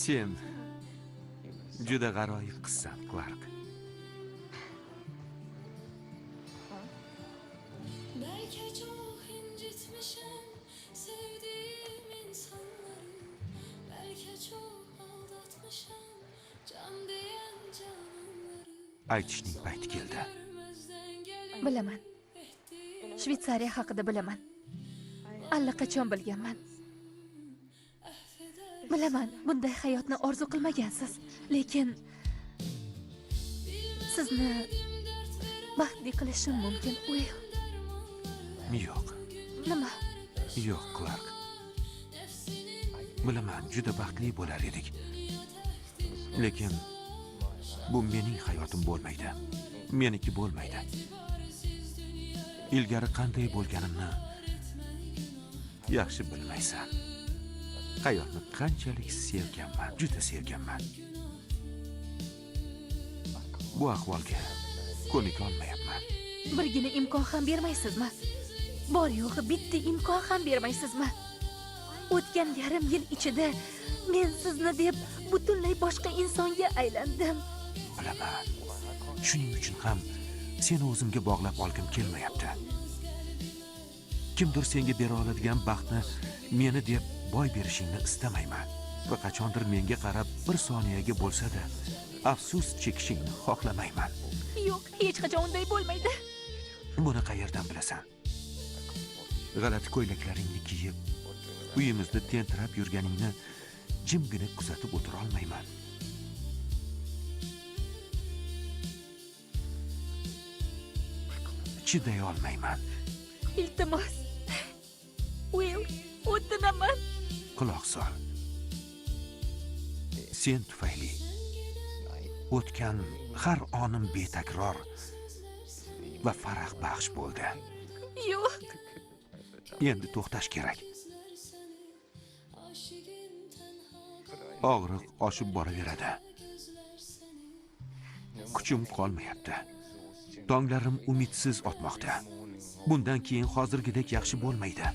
Sen juda g'aroyib qizsan, Klark. Belki çok incitmişim sevdiğim insanları. Belki çok aldatmışım can diyen cananları. Aytishning payti keldi. Görmezden gelip Bilaman. Shvetsariya haqida bilaman. Allaqachon bilganman. Bilaman, bunday hayotni orzu qilmagansiz, lekin sizni baxtli qilishim mumkin, Uill. Yo'q. Nima? Yo'q, Klark. Bilaman, juda baxtli bo'lar edik. Lekin bu mening hayotim bo'lmaydi. Meniki bo'lmaydi. Ilgari qanday bo'lganimni yaxshi bilmaysan. Hayotni qanchalik sevganman, juda sevganman. Bu ahvolga ko'nika olmayapman. Birgina imkon ham bermaysizmi? Bor yo'g'i bitta imkon ham bermaysizmi? O'tgan yarim yil ichida men sizni deb butunlay boshqa insonga aylandim. Bilaman. Shuning uchun ham seni o'zimga bog'lab olgim kelmayapti. Kimdir senga bera oladigan baxtni meni deb boy berishingni istamayman. Va qachondir menga qarab bir soniyaga bo'lsa-da afsus chekishingni xohlamayman. Yo'q, hech qachon unday bo'lmaydi. Buni qayerdan bilasan? G'alati ko'ylaklaringni kiyib, uyimizda tentirab yurganingni jimgina kuzatib o'tira olmayman. Chiday olmayman. Iltimos. Uill, o'tinaman. Quloq sol. Sen tufayli o'tgan har onim betakror va farahbaxsh bo'ldi. Yo'q. Endi to'xtash kerak. Og'riq oshib boraveradi. Kuchim qolmayapti. Tonglarim umidsiz otmoqda. Bundan keyin hozirgidek yaxshi bo'lmaydi.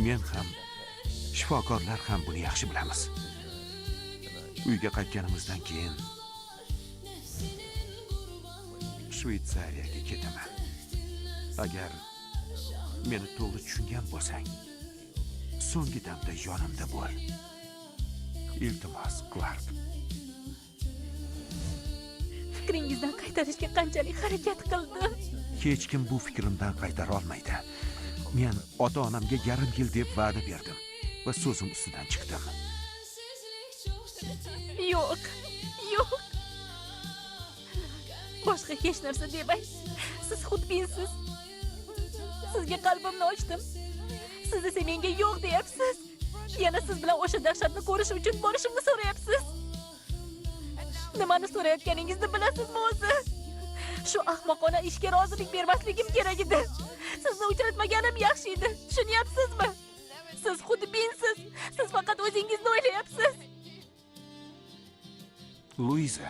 Men ham, shifokorlar ham buni yaxshi bilamiz. Uyga qaytganimizdan keyin Shvetsariyaga ketaman. Agar meni to'g'ri tushungan bo'lsang, so'nggi damda yonimda bo'l. Iltimos, Klark. Fikringizdan qaytarishga qanchalik harakat qildim. Hech kim bu fikrimdan qaytara olmaydi. Men ota-onamga yarim yil deb va'da berdim va so'zim ustidan chiqdim. Yo'q, yo'q. Boshqa hech narsa demang. Siz xudbinsiz. Sizga qalbimni ochdim. Siz esa menga yo'q deyapsiz. Yana siz bilan o'sha dahshatni ko'rish uchun borishimni so'rayapsiz. Nimani so'rayotganingizni bilasizmi o'zi? Shu ahmoqona ishga rozilik bermasligim kerak edi. Sizni uchratmaganim yaxshi edi. Tushunyapsizmi? Siz xudbinsiz. Siz faqat o'zingizni o'ylayapsiz. Luiza.